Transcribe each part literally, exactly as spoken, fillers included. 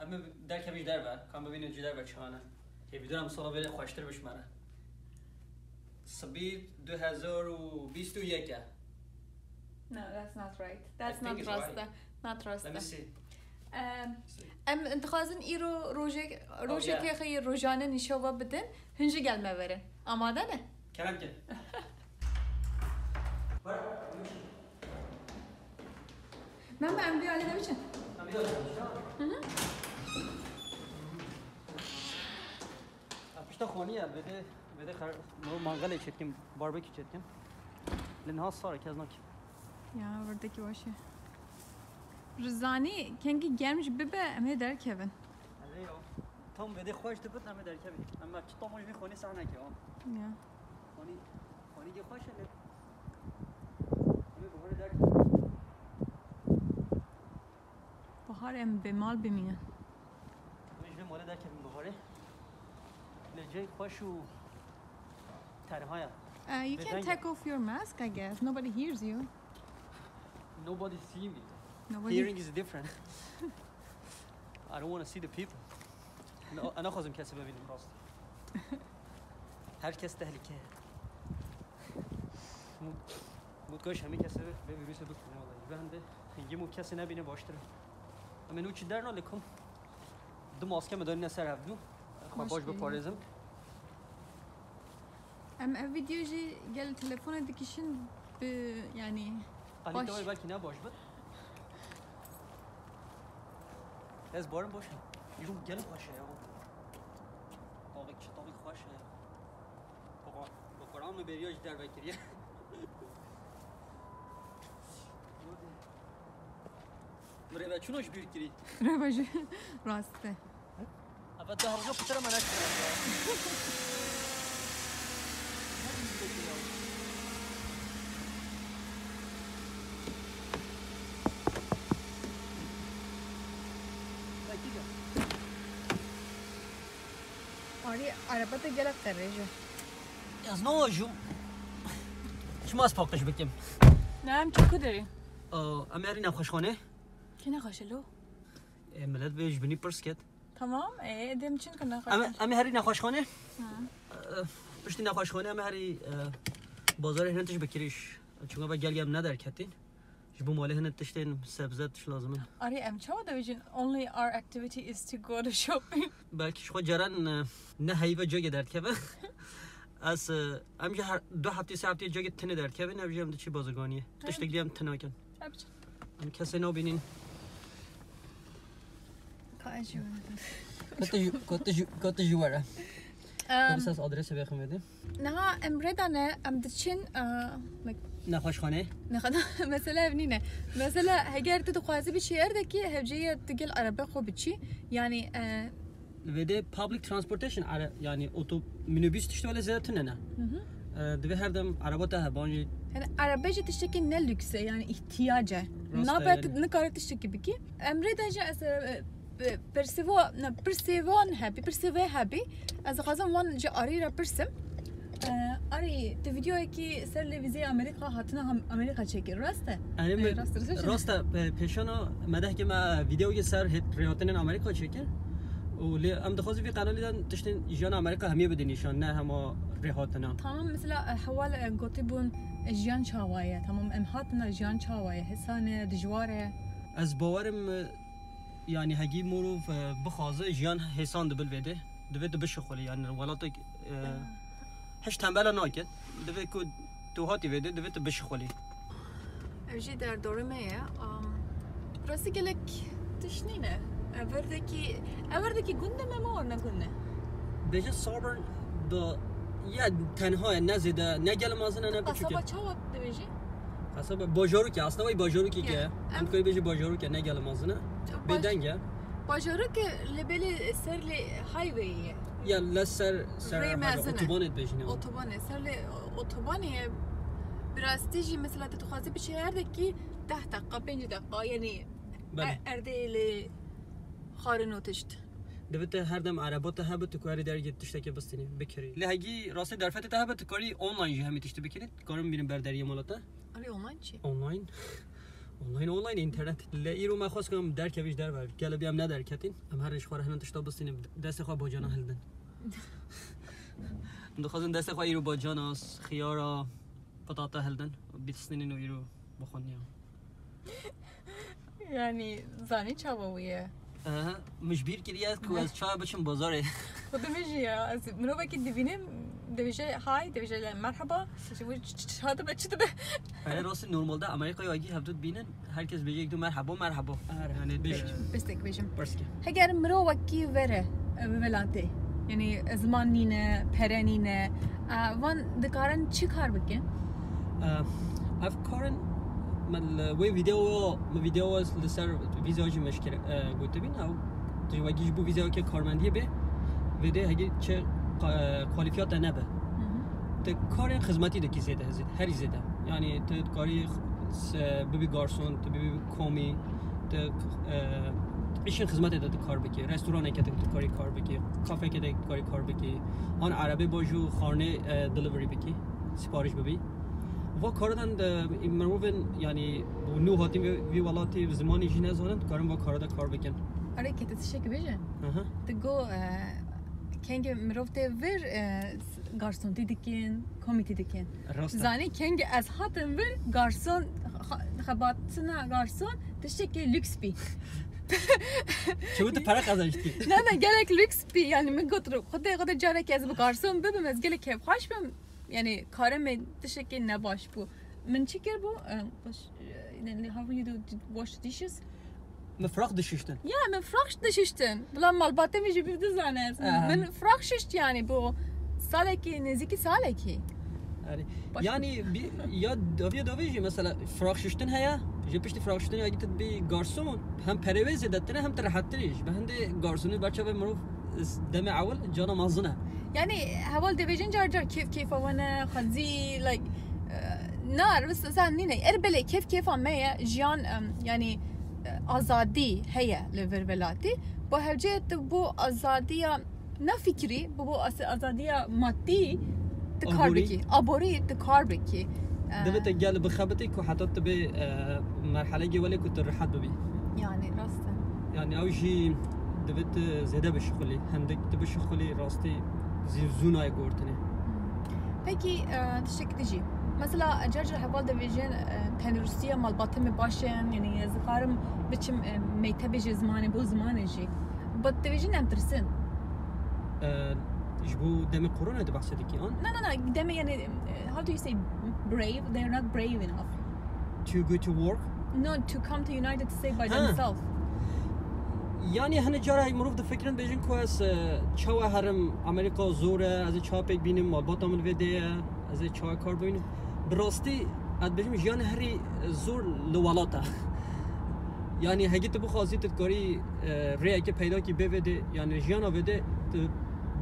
Em ê derkevin ji derve, ka em bibînin ji derve çi hane. Hêvîdar im sala vê rê xweştir bişmere. Sibî du hezar û bîst û yek e. No, that's not right. I That's think not it's rast. Right. Not rast. Let me see. Em, See. Em dixwazin îro rojek, Oh, rojekê yeah. Xwe yê rojane nîşova bidin, hûn jî gel me verin. Amade ne? Kerem ke. Mem, em vê alî de biçin. Hı hı. Pişta xaniye, vêde, vêde xer-, no mangalê çetkin, barbecue çetkin. Lê niha sar e, kes nakin. Ya, virdekî baş e. Rizanî, kengî germ jî bibe, em ê derkevin. Erê ya. Tam vêde xweş dibit, em ê derkevin. Em çi tam ji vî xanî sehne ke, ha. Ya. Xanî, xanî ge xweş e lê. Em ê biharê derkevin. Bahar em bê mal bimînin. Em ê ji vê malê derkevin biharê. Lê cihê xweş û tenha ye. Uh, you can Thank take off your mask, I guess. Nobody hears you. Nobody see me. Nobody. Hearing is different. I don't want to see the people. No, ez naxwazim kesî bibînim rast. Her kes tehlike. Mut, mut koş hemî kesî vê vîrusê bikutine vallahi. Ji ber hindê hingî mut kesî nebîne baştir e. Em ê nû çi derna lê kom du maske me danîne ser hevdû. Xwe baş Maske. Biparêzim. Em ev video jî gel telefona dikişin bi, yani, Kalîte baş. Wê belkî ne baş bit. Ez barim baş e. Yû gelek xweş e ya. Tavik çi tavik xweş e. Baba, bi Quran min bêriya ji derve kiriye. Mirê ve çûna ji bîr kirî. Reva jî rast e. Eve deh roja pitir me neşkiriye. Arî, araba te gelek qerêj e. Ez navajim. Çima ez paqij bikim? Ne, em çi ku derî? Aa, em herî nexweşxane. Kê nexweş e lo? E, millet bê ji binî pirs ket. Tamam, e, dem çin ku nexweş Em, e. Em herî nexweşxane. Hı. E, piştî nexweşxane em herî, e, bazarê hin tişt bikirîş. Çunga ve gel gel nederketîn. Ji bo malê hin tiştên sebze tişt lazim in. Arî, em çawa dibêjin, only our activity is to go to shopping? Belkî ji xwe ceren, e, ne heyve cegê derdikeve. Ez, e, em jî her du heftê sê heftê cegê tine derdikevin, ev jî em diçî bazirganiyê. Tiştek dî em tine nakin. Em kesê nabînin. Ka ez jî were. Ka tu jî, ka tu jî, ka tu jî were. Em, Ka biz ez adrese bêxim vêdê. Niha em rê dane, em diçin, e, like, Nexweşxane. Nexwe-, mesele ev nîne. Mesele heger tu dixwazî biçî erdekî, hevceyê tu gel arebe xwe biçî. Yani, e, Li vêdê public transportation, are, yani oto, minibüs tişt wele zêde tune ne. Hı hı. E, divê her dem araba te hebe, an jî Yani araba jî tiştekî ne lüks e, yani ihtiyac e. Rast e Nabe yani. Tu nikare tiştekî bikî. Em rê de jî ez, e, Bi-, pirsê wan, ne, pirsê wan hebî, pirsê vê hebî. Ez dixwazim wan ji Arî re pirsim. Ee, Arî, tu vîdeoyekî ser lê vîzeyê Amerîka hatina ham-, Amerîka çêkir, rast e? Erê, Ee, me, rast e, rast e. Rast e, pe-, pêşana me dehkê me vîdeoyekê ser hêt rêhatinên Amerîka çêkir. Û lê em dixwazin vî qenalî de tiştên jiyana Amerîka hemiyê bidin nîşan, ne hema rêhatina. Tamam, mesela, e, heval, e, gotîbûn, e, jiyan çawa ye? Tamam, em hatina jiyan çawa ye? Hêsan e, dijwar e? Ez bawerim, e, Yani hegî morov, e, bixwaze jiyan hêsan dibil vêde. Divê tu bişixulî, yani welatek, e, hiç tembela nake. Divê ku tu hatî vêde, divê tu bişixulî. Ev jî derdorê me ye. Am, rastî gelek tişt nîne. Everdekî, everdekî gund e me ma ne gund e? Bêje Sorbonne da ya tenha ye, ne zêde, ne gel mezin e, ne biçûk e. Qasaba çawa dibêjî? Qasaba bajarok e, aslında vay bajarokî ke. Ya, em em dikare bêje bajarok e, ne gel mezin e. Baj-, Bêdeng e. Bajarok e, lê belê ser lê highway ye. Ya, le ser, ser Rê mezin e. Otobanê dibêjin ya. Otobanê, ser lê otobanê ye. Bi rastî jî mesela tu dixwazî biçî erdekî deh deqa, pêncî deqa, yani Belê. E-, erdê lê xarin û tişt. Divê te her dem araba te hebe, tu karî dergê tiştekê bistînî, bikirî. Lê hegî rastê derfetê te hebe, tu karî online jî hemî tiştî bikirî. Karin bînin ber deriyê mala te. Arê online çi? Online. Online, online, internet. Lê îro me xwest ku em derkevî ji derve. Gelê bî em nederketîn. Em her ji xwe re hinin tişta bistînin, destê xwe bacana hildin. Em dixwazin destê xwe îro bacana, xiyara, patata hildin. Bistînin û îro bixwin ya. Yani zanî çawa wî ye? Aha, min ji bîr kiriye ku ez çawa biçim bazarê. Xwedê min jî ya. Ez mirovekî dibînim, dibêje hay, dibêje le merheba. Ji wî ç- ç- ç- hatibe çi dibe? Erê rastî normalde Amerîkayê agî hevdû dibînin, herkes bêje yek du merheba, merheba. Her yani bêj. Pirsek bêjim. Pirseke. Heger mirovekî were e, bi welatê, yani ziman nîne, pere nîne, e, van dikarin çi kar bikin? Ev karin min li wê vîdeoya, min vîdeoya li ser vîza jî min ji kere, e, gotibîn, ew tu wekî ji bo vîzayeke karmendiyê bê, vê dê hegî çi qa-, e, kwalîfiyata nebe. Tu karên xizmetî dikî zêde, zêde, herî zêde. Yani tu dikarî s-, bibî garson, tu bibî komî, tu, e, îşên xizmetê de tu kar bikî, restoraneke de tu dikarî kar bikî, kafeke de tu dikarî kar bikî, an erebê bo jû xarnê, e, delivery bikî, sipariş bibî. Va karadan de mirovên, yani, nû hatîn vî, vî welatî zimanî jî nezanin, dikarin va kara de kar bikin. Erê, kê tu tiştek bêje? Aha. Tu go, e, kengê mirov tê vir, e, s-, garsontî dikin, komîtî dikin. Rast e. Zanî kengê ez hatim vir, garson, xa-, xebatina garson, tiştekî lüks bî. Çewî tu pere qezençtî. Ne, ne, gelek lüks bî. Yani min got, Xwedê, Xwedê carek ez bi garson bibim, ez gelek kêfxweş bim. Yani karê me tiştekî nebaş bû. Min çi kir bû? Em, baş, e, yani, how you do, wash the dishes? Min firaq dişiştin. Ya, min firaq dişiştin. Bila malbatê min jî bidizane. Aha. Min firaq şişt yani bû salekî, nêzîkî salekî. Yani, baş yani bir, ya daviye davi jî mesela firaq şiştin heye. Ji piştî firaq şiştin ya gittin bir garson. Hem perê wê zêdetir e, hem te rehettir e. Ji ber hindê garsonî berçavê mirov demê ewil cana mezin e. Yani heval dibêjin car car kêf kêfa wan e, xwezî, like, e, na, rist sen nîne. Er belê kêf kêfa me ye, jiyan, em, yani, e, azadî heye li vir welatî. Bo hevcê tu bo azadiya ne fikrî, bo, bo az-, azadiya madî tu kar Aborî. bikî. Aborî tu kar bikî. E, Divê te gel bixebitî ku heta tu bê, e, merhelekê welê ku tu rehet bibî. Yani rast e. Yani ew jî divê tu zêde bişixulî. Hindik tu bişixulî rastî zî zû nayê guhertinê. Pekî, e, tiştek dijî. Mesela car car heval dibêjin, e, tenduristiya malbatê me baş e, yani ez dikarim biçim, e, mektebê jî zimanê bo zimanê jî. But dibêjin em tirsin. E, ji bo demê korona tu behsê dikî, an? Na, na, na, demê yani, e, how do you say brave? They are not brave enough. Too good to work? No, to come to United States by Ha. themselves. Yani hene cara mirov difikirin bêjin ku ez, e, çawa herim Amerîka zor e, ez ê çawa pêk bînim, malbata min vê dê ye, ez ê çawa kar bînim. Bi rastî, ez dibêjim jiyan herî zor li welat e. Yani hegî tu bixwazî tu dikarî, e, rêyekê peyda kî bê vê dê, yani jiyana vê dê tu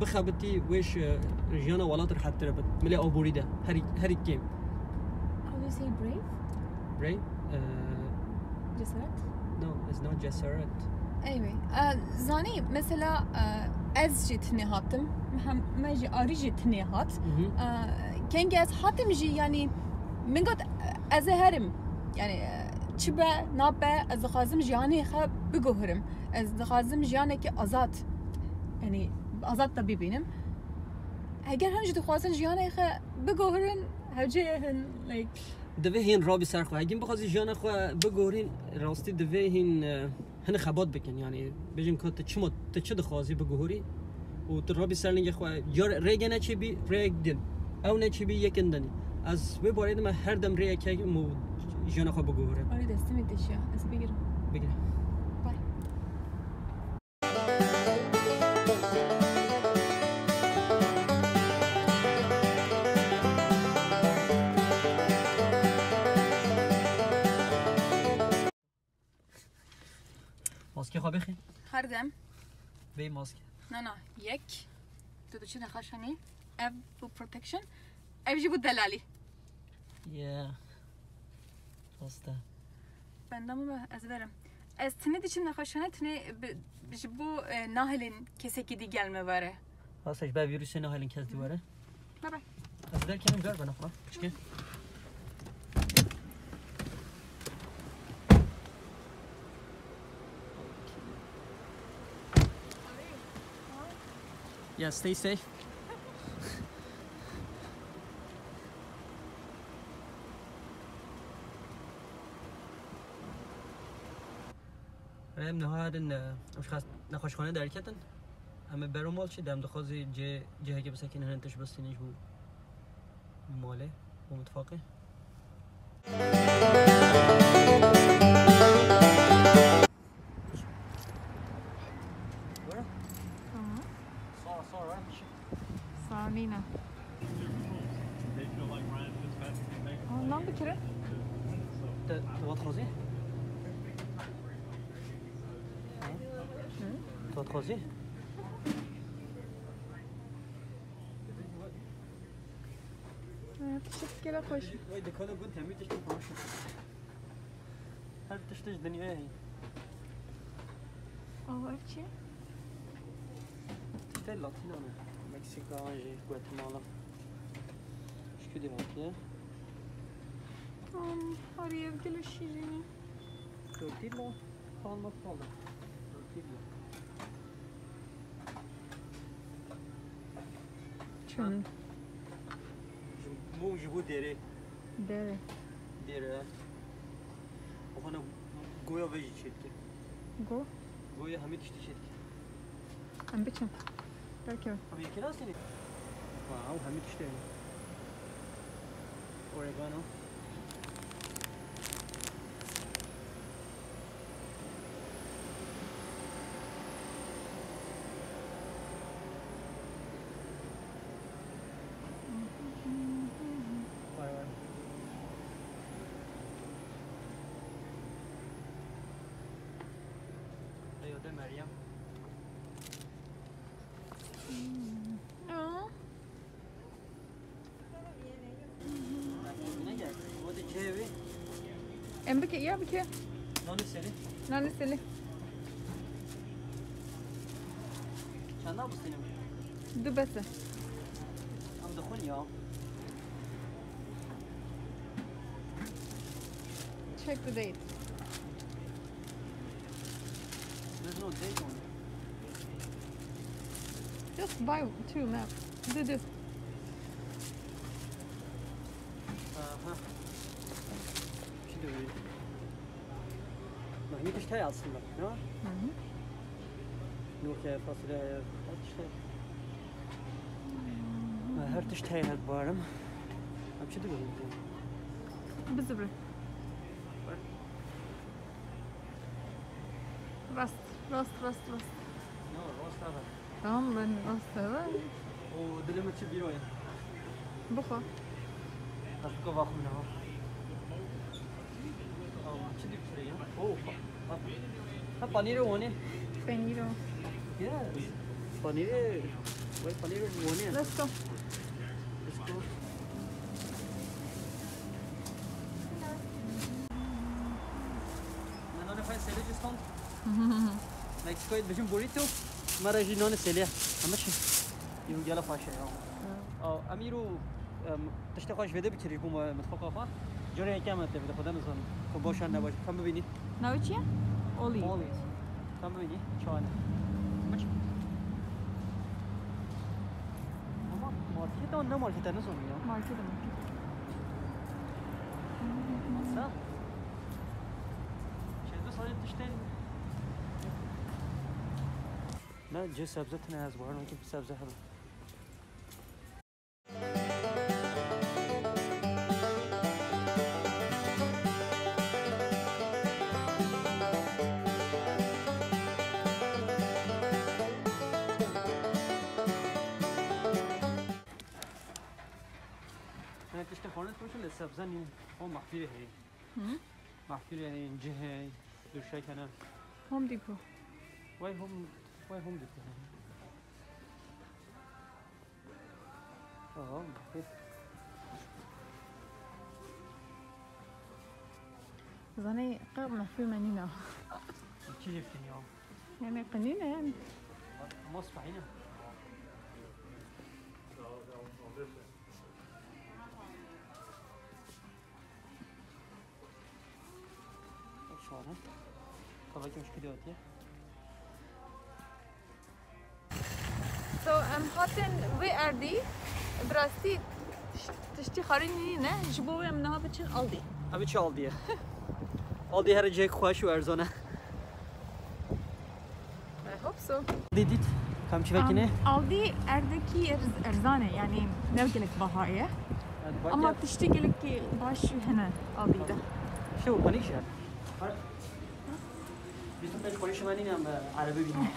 bixebitî wê ji jiyana welat rehettir e, milê aborî de, herî, herî kêm. How do you say brave? Brave? Uh, Cesaret? No, it's not cesaret. Anyway, e, zanî mesela, e, ez jî tinê hatim, hem me jî arî jî tinê hat. Mhm. E, kengê ez hatim jî, yani min got, e, ez ê herim. Yani, e, çi be, nabe, ez dixwazim jiyanê xwe biguhirim. Ez dixwazim jiyanekî azad, yani azad de bibînim. Heger hin jî dixwazin jiyanê xwe biguhirin, hewce ye hin, like, Divê hîn rabî ser xwe. Hegîn bixwazî jiyana xwe biguhorîn, rastî divê hîn, e, hinek xebat bikin. Yani bêjin ku tu çima, tu çi dixwazî biguhorî û tu rabî ser lingê xwe. Ya rêge neçêbî, rêyek din. Ew neçêbî, yekin dinî. Ez wê barê de me her dem rêyek hekim û jiyana xwe biguhorim. Arî destê min têşiya. Ez bigirim. Bigire. Bye. Maskê xwe bixî. Her dem. Bê maske. Na, na, yek. Tu diçî nexweşxanê. Ev bu protection. Ev jî bu delalî. Yeah. Rast e. Benda min be, ez verim. Ez tinê diçim nexweşxane, tinê bi, ji bo, e, nahêlin kesekî dî gel me were. Rast e, ji ber vîrusê nahêlin kes dî were. Bye bye. Ez derkenim car bana xwe. Pişkê. Yeah, stay safe. Em niha herin, e, em ji xas-, nexweşxane derketin. Em ê ber û mal çi, dem dixwazî cê, cihekê bisekînin, hin tişt bistînin ji bo malê û mitfaqê. Tamam. Sağ, sağ, right? Sağ, Nina. Aa, nan bikire. Te, te wat xwazî? Ha? Hı? Te wat xwazî? Ee, tişt gelek xweş. Vay, dikana gund hemî tişt xweş. Her tişt ji dinyayê heye. Aa, ev çi? Tiştê Latînan e. Meksika, jî Guatemala. Ji ku dê hatiye? Am, harî ev gelek şîrîn e. Tortilla, palma palma. Tortilla. Çend? Ji, bu ji bu derê. Derê. Derê. Oxana goya ve jî çêdike. Go? Goya hemî tiştî çêdike. Em biçin. Derkevin. Em yekê rastî ne? Wow, hemî tiştê hene. Oregano. Vay vay. Eyvallah Meryem. Aa. Em bike, ya bike. Nanê selê. Nanê selê. Çanda bistînim? Du bes e. Em dixwin ya. Check the date. There's no date on it. Just buy two, Matt. Du, du. Aha. Çi diyor? Bak, ne tişt heye aslında, ne var? Hı hı. Noke, fasulye, her tişt heye. Her tişt heye, her baharım. Em çi diyor? Bizibri. Rast, rast, rast, rast. No, rast abi. Tamam, ben rast abi. O dilimi çi bîro ye? Bixwe. Ez bike vaxim ne ha. Aa, çi diktirê ya? Oh, ha, ha, panîrê Wanê. Panîro. Yes. Panîrê, vay panîrê Wanê. Let's go. Let's go. Me nanê xwe selê jî stand. Meksikoyê dibêjin burrito, me re jî nanê selê. Heme çi. Îro gela xweş e ya. Aw, em îro, em, tiştê xwe ji vê de bikirî bû me mitfeqa xwe. Carê yekem e tê vê de xwe de nizanim. Xwe baş e ne baş e. Em bibînî. Navê çi ye? Oli. Oli. Em bibînî. Çawa ne? Biç. Ama market an ne market e, nizanim ya. Market e, market. Sa? Şey, du saet tiştê. Ne, cê sebze tune ez baharim ki sebze hebe. Ne, tiştê xwarin tune lê sebze nîne. O mexfîrê heye. Hı? Mexfîrê heye, cih heye, duşek hene. Home Depot. Vay Home, vay Home Depot heye. Aha, mexfîr. Zanî qe mexfîr me nîne. Çi liftin ya? Yani qe nîne yani. Ama spahîne. Şahane. Kavakê hoş gidiyor diye. So, em hatin wê erdî, bi rastî tiş-, tiştî xarî nîne, ji bo wê em niha biçin Aldi. Em çi Aldiye? Aldi here cihek xweş û erzan e. I hope so. Aldi dît, kam çi vekine? Um, Aldi erdekî erz-, erzan e, yani ne gelek baha ye. Ama tiştê gelekî baş hene Aldi de. İşte bu panik şey. Bîst û pênc kurîşê me nîne em erebî bînin.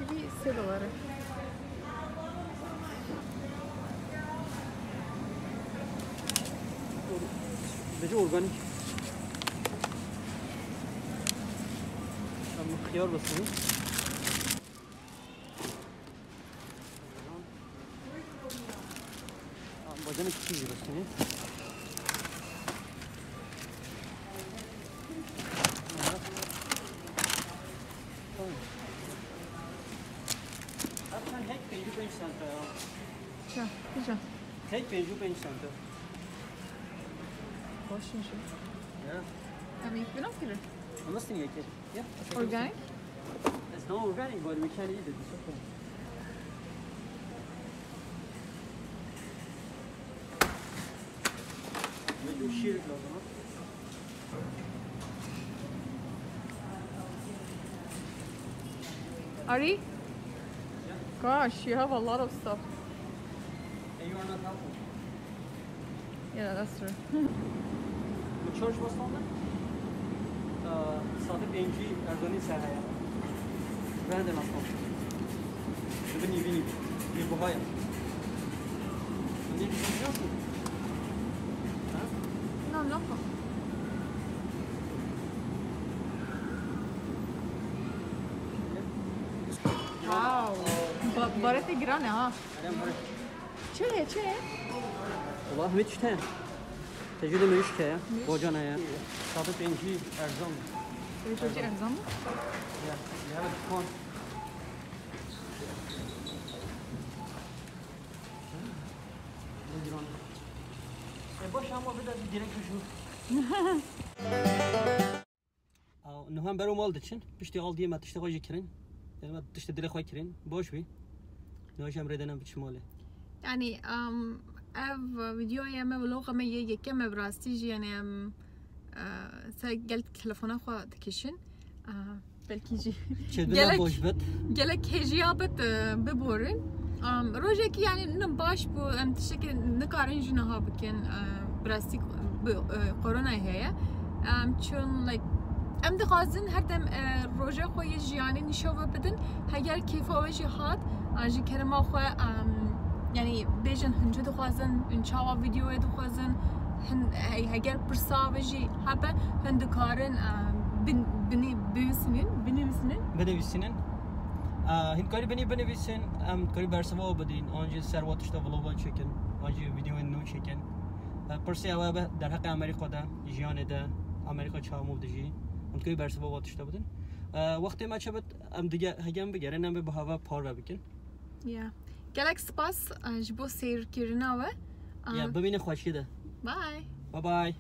Kivî sê dolar e. Bence organik. Em xiyar bisin. Bacanak küçük bir seni. Sen hek pêncî pênc sente ya. Çi? Kîjan? Hek pêncî pênc sente. Baş mı şu? Ya. Em yek bina kirin? Nasıl niye ki? Yeah, organic? It's not organic, but we can eat it. It's okay. We do share it, no? Ari? Gosh, you have a lot of stuff. And you are not helpful. Yeah, that's true. Min çar ji we standa? Saetê pêncî erzanî ser heye. Vende nastan. Li binî vînî. Bê buha ye. Min dê bîst milyon. Ha? No, no. Wow. Ba-, baretê giran e ha. Çi ye, çi ye? Wala hemî tişt heye. Tecrüde meyuş heye. Meyuş. Bocan heye. Saetê pêncî erzan. Saetê pêncî erzan mı? Ya, ya, kon. E, baş ama biraz direkt şu. Niha em ber û mal diçin, piştî Aldiyê me tiştê xwe jî kirin. Yani me tiştê dilê xwe kirin. Baş bî. Niha jî em rê dene biçin malê. Yani, um, ev videoya me, vloga me yê yekem e, bi rastî jî, yani, em, e, se gel telefona xwe dikişin. E, belkî jî çêdibin gelek, baş bit. Gelek hêjiya bit, e, biborin. Um, rojekî, yani, ne baş bû, em tiştekî nikarin jî niha bikin, e, bi rastî bi, e, koronayê heye. Em, çun, like, em dixwazin her dem, e, roja xwe yê jiyanê nîşo ve bidin. Heger kêfa we jî hat, an ji kerema xwe, em, yani, bêjin hin çi dixwazin, hin çawa videoyê dixwazin, hin, he-, heger pirsa ve jî hebe, hin dikarin, em, bin-, binî-, binivîsînin, binivîsînin. Binivîsînin. E, hin karî binî binivîsin, em karî bersiva we bidin, an jî ser wa tişta vloga çêkin, an jî videoyên nû çêkin. E, pirsê ew e be derheqê Amerîka de, jiyanê de, Amerîka çawa mû dijî, em dikarî bersiva wa tişta bidin. E, wextê me çi bit, em dige, hege em bigerin, em ê bi hava parve bikin. Ya. Gelek spas, e, ji bo seyrkirina we. Ya, bimînin xweşiyê de. Bye. Bye bye.